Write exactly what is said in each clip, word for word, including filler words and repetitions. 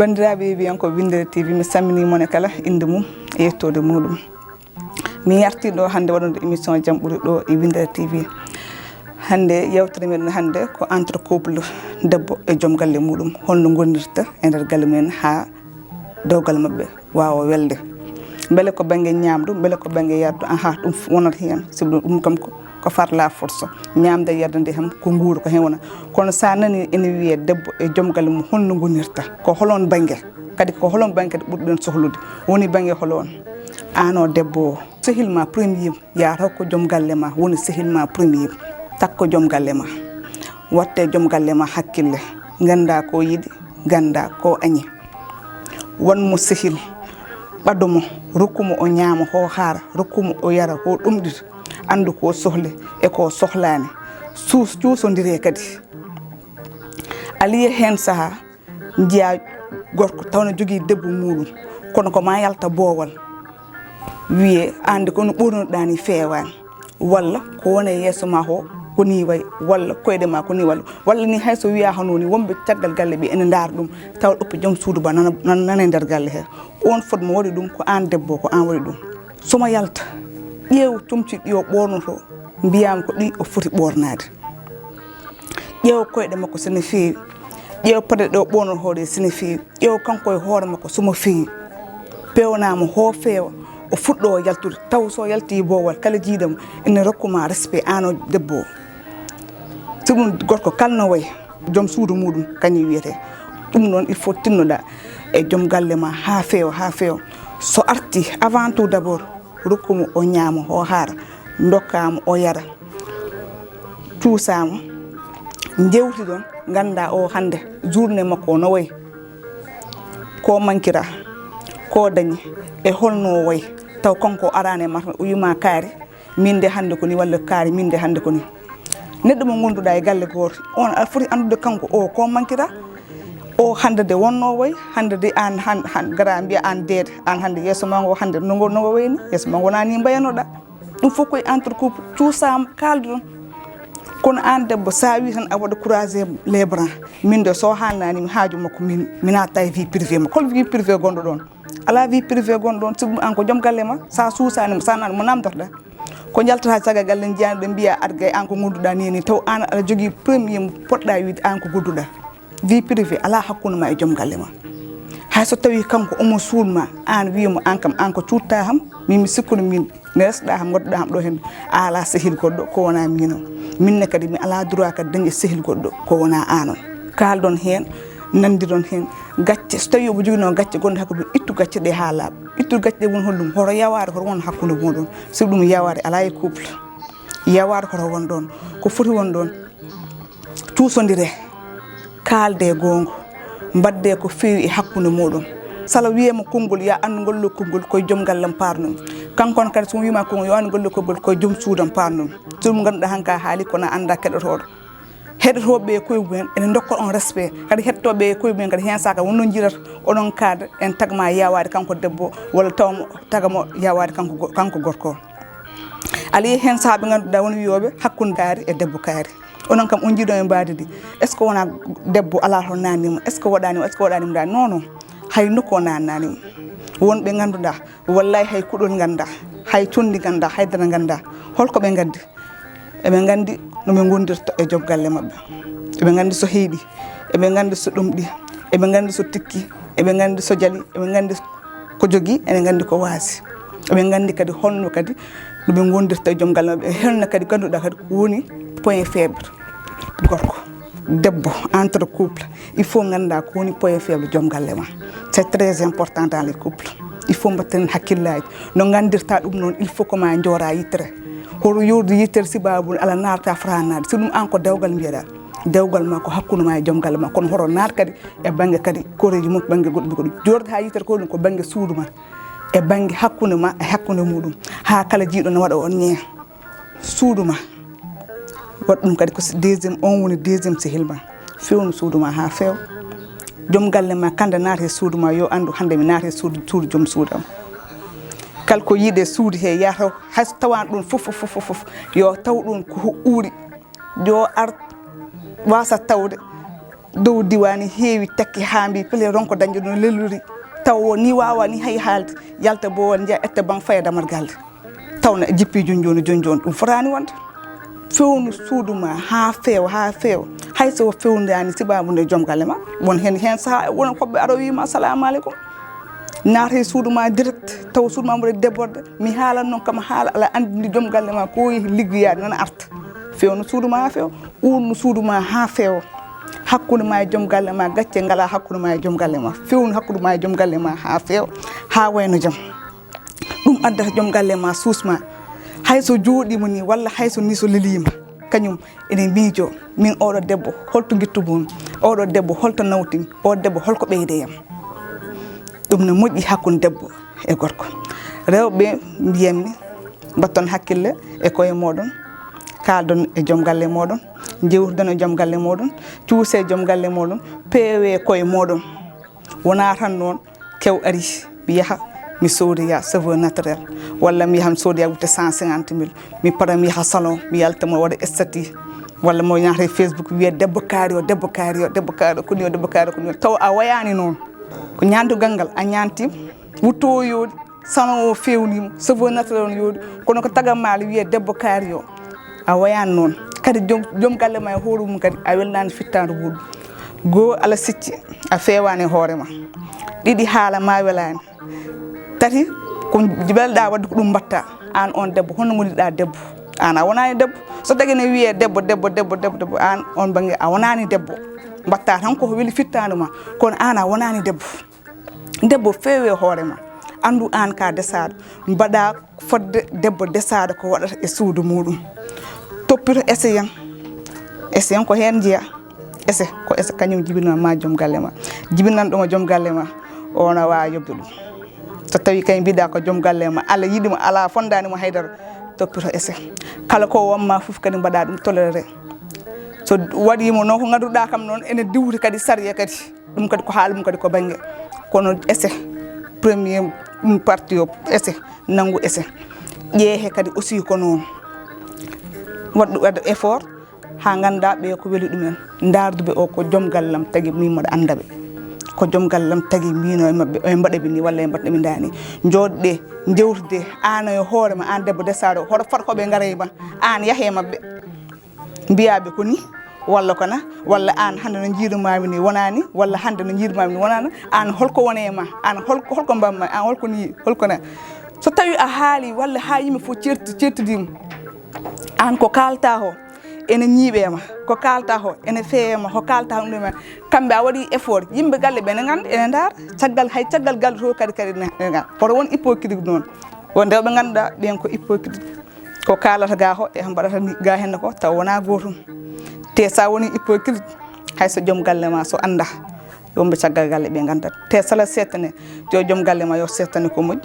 Banndiraaɓe yeeɓiyankooɓe Winndere T V, mi salminii mon e kala innde mum e yettoode muuɗum. Mi yartii ɗo hannde waɗude émission Jam Ɓuri ɗo e Winndere T V. Hannde yewtere men hannde ko entre couple debbo e joom galle muuɗum. Holno ngonirta e nder galle mumen haa dewgal maɓɓe waawa welde. Mbele ko bannge ñaamdu, mbele ko bannge yardu, aha, ɗum wonat heen. Sibu ɗum kam ko, ko par la force. Ñaamde e yarde nde kam ko nguuru, ko heen wona. Kono so a nanii ene wiyee debbo e joom galle mum, holno ngonirta? Ko holoon bannge? Kadi ko holoon bannge kadi ɓurɗen sohlude? Woni bannge holoon? Aan o debbo o, sehil ma premier, yaa taw ko joom galle ma woni sehil ma premier. Takko joom galle ma. Watte joom galle ma hakkille. Ngannda ko yiɗi, ngannda ko añi. Won mo sehil, ɓado mo, rokku mo o ñaama, o haara, rokku mo o yara, o ɗomɗita, anndu ko sohli e ko sohlaani. Suus-, cuusondire kadi. Aliye heen sahaa, njiya gorko taw no jogii debbo muuɗum, kono ko ma yalta boowal, wiye, "Aan de ko no ɓornuɗaa ni feewaani." Walla ko woni e yeeso ma ko, ko ni wayi, walla koyɗe ma ko ni, walla, walla ni hay so wiya hono ni, wonɓe caggal galle ɓe ene ndaara ɗum, tawa ɗoppe joom suudu ba nana, nana, nana e nder galle he. On fot mo waɗi ɗum, ko aan debbo, ko aan waɗi ɗum. So mo yalta, ƴeew comci ɗi o ɓornoto, mbiyam ko ɗi o foti ɓornaade. Ƴeew koyɗe makko so no feewi, ƴeew paɗe ɗe o ɓornoto ɗe so no feewi, ƴeew kanko e hoore makko so mo feewi. Peewnaa mo, hoo feewa, o fuɗɗoo yaltude. Taw so yaltii boowal, kala jiiɗo mo, ene rokku ma respect, aan o debbo o. So ɗum gorko kala no wayi, joom suudu muuɗum, kañum wiyetee. Ɗum noon, il faut tinnoɗaa e joom galle ma haa feewa, haa feewa. So artii, avant tout d'abord, rokku mo o ñaama, o haara, ndokkaa mo o yara, cuusaa mo, njewtidon, ngannda o hannde journée makko o no wayi, ko mankira, ko dañi, e holno o wayi, taw kanko o araani e mata, o wima kaari, min de hannde ko ni, walla kaari, min de hannde ko ni. Neɗɗo mo ngonduɗaa e galle gooto, on aɗa foti anndude kanko o ko mankira. O hannde de wonno wayi, hannde de aan han-, han-, gara mbiya aan deede, aan hannde yeeso ma ngo hannde no ngo, no ngo wayni, yeeso ma ngo wonaa ni mbayanoɗaa. Ɗum fof koye entre couple, cuusaama, kaaldoɗon. Kono aan debbo, so a wii tan a waɗa croiser les bras, min de so haalnaani mi haaju makko, min, mi natta e vie privée makko. Hol vie privée gonɗo ɗoon? Alaa vie privée gonɗo ɗoon, sibu aan ko joom galle ma, so a suusaani mo, so a naani mo, namdotoɗaa. Ko njaltata caggal galle, njiyaani ɗo mbiya aɗa gay aan ko ngonduɗaa ni ni, taw aan aɗa jogii premier mo poɗɗaa wiide aan ko ngonduɗaa. Vie privée alaa hakkunde ma e joom galle ma. Hay so tawii kanko omo suuɗ ma, aan wiya mo aan kam, aan ko cuuɗtaa kam, min mi sikkuno min mi resɗaa kam, ngodduɗaa kam ɗo heen, a alaa sehil goɗɗo ko wonaa miin o. Min ne kadi mi alaa droit kadi dañde sehil goɗɗo ko wonaa aan o. Kaaldon heen, nanndiron heen gacce, so tawii omo joginoo gacce gonɗe hakkunde, ittu gacce ɗe haa laaɓa. Ittu gacce ɗe woni hollum, hoto yawaare hoto won hakkunde muɗum. Sibu ɗum yawaare alaa e couple. Yawaare hoto won ɗoon. Ko foti won ɗoon, cuusondire, kaalde goonga, mbaɗde ko feewi e hakkunde muɗum. Sala wiyee mo konngol, ya anndu ngol ɗo konngol koye joom gallam paarnum. Kanko on kadi so wiima konngol, yo anndu ngol ɗo konngol koye joom suudam paarnum. So ɗum ngannduɗaa hanka haali kono annda keɗotooɗo. Heɗotooɓe e koye mumen ene ndokka on respect. Kadi heɗotooɓe e koye mumen kadi heen saaka wonno njirata onon kaada en tagma yawaade kanko debbo walla tawmo tagamo yawaade kanko go-, kanko gorko. Alii heen sahaa ɓe ngannduɗaa won wiyooɓe hakkunde kaari e debbo kaari. Onon kam on njiɗo e mbaadi ndi. Est-ce que wonaa debbo alaa to naanni mo? Est-ce que waɗaani mo? Est-ce que waɗaani mo? Non, non. Hay nokku o naannaani mo. Won ɓe ngannduɗaa, wallaahi hay kuɗol nganndaa, hay conndi nganndaa, hay dara nganndaa. Holko ɓe ngaddi? Eɓe nganndi no ɓe ngondirta e joom galle maɓɓe. Eɓe nganndi so heeɗi, eɓe nganndi so ɗomɗi, eɓe nganndi so tikki, eɓe nganndi so jali, eɓe nganndi ko jogii, eɓe nganndi ko waasi. Eɓe nganndi kadi holno kadi no ɓe ngondirta e joom galle maɓɓe. Holno kadi ngannduɗaa kadi ko woni point faible gorko, debbo, entre couple. Il faut nganndaa ko woni point faible joom galle ma. C'est très important dans les couples. Il faut mbatten hakkillaaji. No nganndirta ɗum noon, il faut ko ma njoora yittere. Hoto yoordu yittere sibaabu ala naarta fota naatde. Si ɗum aan ko dewgal mbiyeɗaa. Dewgal ma ko hakkunde ma e joom galle ma. Kono hoto naat kadi e bannge kadi koreeji mum, bannge goɗɗum, goɗɗum. Joorde haa yittere ko ɗum ko bannge suudu ma. E bannge hakkunde ma e hakkunde muɗum. Haa kala jiiɗo no waɗa on ñeeña. Suudu ma. Waɗ ɗum kadi ko si-, deuxième, on woni deuxième sehil ma. Fewnu suudu ma haa feewa. Joom galle ma, kala nde naati e suudu ma, yo anndu hannde mi naati e suudu, suudu joom suudu am. Kala ko yiɗe suudu he, yataw hay so tawaani ɗum fof, fof, fof, fof, fof, yo taw ɗum ko uuri. Yo ar wasa tawde Dow diwaani heewi, takki haa mbi pele ronko dañde ɗum lellori. Taw o ni waawa ni hay haalde, yalta boowal njiya etta ban faya damar galde. Taw na jippi jonjooni jonjooni, ɗum fotaani wonde. Fewnu suudu ma haa feewa, haa feewa. Hay so fewndaani sibaabu nde joom galle ma, won heen, heen sahaa won hoɓɓe ara wiima assalamu aleykum. Naata e suudu ma direct, taw suudu ma mboɗo deborde, mi haalan noon kam haala ala anndi joom galle ma ko liggoyaade nana arta. Fewnu suudu ma haa feewa, uurnu suudu ma haa feewa. Hakkunde ma e joom galle ma, gacce ngala hakkunde ma e joom galle ma. Fewnu hakkunde ma e joom galle ma haa feewa, haa wayno jam. Ɗum addata joom galle ma suusma. Hay so jooɗiima ni walla hay so ni so leliima, kañum ene miijo, min oɗo debbo holto ngittumin, oɗo debbo holto nawtimi, oɗo debbo holko ɓeyde yam. Ɗum ne moƴƴi hakkunde debbo e gorko. Rewɓe mbiyammi, mbatton hakkille e koye moɗon, kaaldon e joom galle moɗon, jewtidon e joom galle moɗon, cuuse e joom galle moɗon, peewe koye moɗon. Wonaa tan noon, kew ari, mi yaha mi soodoya cheveux naturel, walla mi yaha mi soodoya wutte cent cinquante mille, mi para mi yaha salon, mi yalta mo waɗa esthétique, walla mo ñaata e Facebook wiya debbo kaari o, debbo kaari o, debbo kaari o, koni o, debbo kaari o, koni o. Taw a wayaani noon. Ko ñaandugal ngal a ñaanti, wutto o yooɗi, salon o fewnima, cheveux naturel on yooɗi, kono ko tagammaali wiye debbo kaari o. A wayaani noon. Kadi joom, joom galle ma e hoore mum kadi a welnaani fittaandu muɗum. Goo, ala sicci a feewaani e hoore ma. Ɗiɗi, haala ma welaani. Tati, ko mbelɗa waɗde ko ɗum mbatta. Aan on debbo, honno ngonirɗa debbo? Aan a wonaani debbo. So tagi ne wiyee debbo, debbo, debbo, debbo, debbo, aan on bannge a wonaani debbo. Mbatta tan ko weli fittaandu ma, kono aan a wonaani debbo. Debbo feewe hoore ma. Anndu aan ka desaaɗo. Mbaɗa fodde debbo desaaɗo ko waɗata e suudu muɗum. Toppito ese yan. Ese yan ko heen njiya. Ese ko ese kañum jibinanma joom galle ma. Jibinan ɗum joom galle ma. O na waawi yoɓde ɗum. So tawi kay mbiɗa ko joom galle ma, Allah yiɗi mo, ala fondaani mo haydara, toppito ese. Kala ko wonma fof kadi mbaɗa ɗum toléré. So waɗimo noon ko ngannduɗa kam noon ene diwti kadi sariya kadi. Ɗum kadi ko haala mum kadi ko bannge. Kono ese, premier ɗum parti o ese, nanngu ese. Ƴeehe kadi aussi ko noon. Waɗ-, waɗa effort haa ngannda ɓe ko weli ɗumen. Ndaarduɓe o ko joom gallam tagi min mboɗo annda ɓe. Ko joom gallam tagi mbino e maɓɓe, e mbaɗa ɓe ni walla e mbaɗa ɓe ndani. Jooɗde, jewtude, aan e hoore ma, aan debbo desaaɗo, hoto fat ko ɓe ngara e ma, aan yahe maɓɓe. Mbiyaɓe ko ni, walla ko na, walla aan hannde no njiirumami ni wonani, walla hannde no njiirumami ni wonani, aan holko woni e ma, aan holko, holko mbamma, aan holko ni, holko na. So tawi a haali walla ha yimɓe fof certi-, certidima, aan ko kalta ko ene ñiiɓe ma, ko kalta ko ene feewe ma, ko kalta ko ɗum e ma, kamɓe a waɗi effort, yimɓe galle ɓe ne ngannda, ene ndaar, caggal, hay caggal galle to kadi, kadi ne, ne ngannda. Kono won hypocrite noon, won rewɓe ngannduɗa ɓen ko hypocrite. Ko kaalata ga ko e mbaɗata ni ga henne ko taw wona gootum. Te sa woni hypocrite, hay so joom galle ma so annda, yomɓe caggal galle ɓe nganndat. Te sala settane, yo joom galle ma yo settane ko moƴƴi.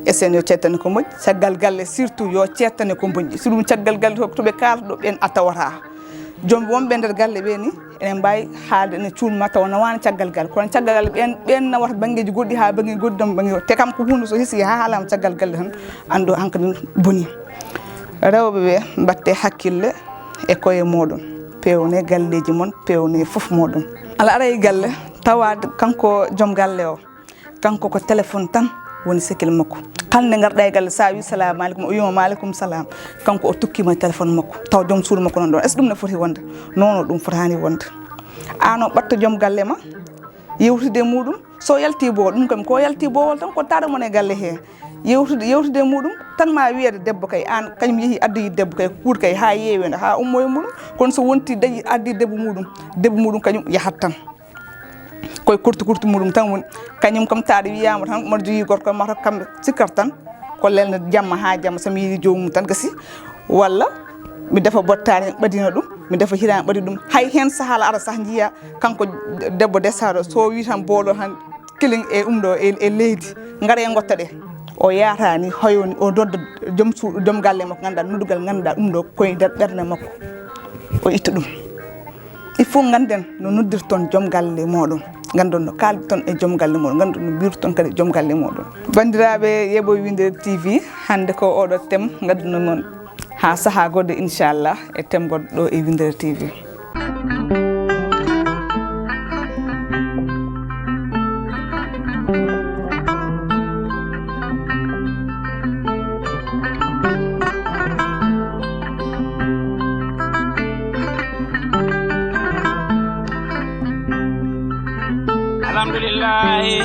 Esen yo settane ko moƴƴi. Caggal galle surtout yo settane ko moƴƴi. So ɗum caggal galle to, to ɓe kaalata ɗo ɓen a tawata. Joom wonɓe nder galle ɓe ni, ene mbawi haalde ene cuuɗi ma tawa nawani caggal galle. Kono caggal galle ɓen, ɓen nawata banngeji goɗɗi ha bannge goɗɗi ɗon bannge. Te kam ko hunde so hisi ha haalama caggal galle tan, andu hankadi boni. Rewɓe ɓe, mbatte hakkille e koye moɗon. Pewne galleji mon, pewne fof moɗon. Ala ara e galle, tawa kanko joom galle o, kanko ko téléphone tan woni sekil makko. Kala nde ngarɗa e galle, sa wi salamu aleykum, o wima maaleykum salam. Kanko o tukkima e téléphone makko, taw joom suudu makko non ɗon. Est-ce que ɗum ne foti wonde? Non, non, ɗum fotani wonde. An o ɓatta joom galle ma, yewtide e muɗum. So yalti bo, ɗum kam ko yalti bowol tan, ko taɗa mon e galle he. Yewtude, yewtude e muɗum tan, ma wiyede debbo kay, an kañum yeehi addoyi debbo kay, kuuɗ kay, ha yeewede, ha ummo e muɗum. Kono so wonti dañi addi debbo muɗum, debbo muɗum kañum yahat tan. Koye kurti kurti muɗum tan woni. Kañum kam taɗa wiyama tan, mboɗo jogii gorko, mata kamɓe cikkata tan ko lelnde jamma ha jamma, so mi yiɗi joomum tan gasi. Walla mi defa bottari ɓadina ɗum, mi defa hirani ɓadi ɗum. Hay hen saha ala ara sah jiiya kanko debbo desaɗo, so wi tan bowlo tan kilin e ɗum ɗo e, e leydi, ngare gotta ɗe. O yaata ni, hoyoni, o dodda joom suuɗo, joom galle makko, ganduɗa noddugal, ganduɗa ɗum ɗo koye nder ɓernde makko. O itta ɗum. Il faut ganden no noddirton joom galle moɗon, gandon no kalditon e joom galle moɗon, gandon no mbirton kadi joom galle moɗon. Bandiraɓe yeɓo Windere T V, hande ko oɗo thème gadduno mon ha saaha goɗɗo, inchallah, e thème goɗɗo ɗo e Windere T V. Alhamdulillahi.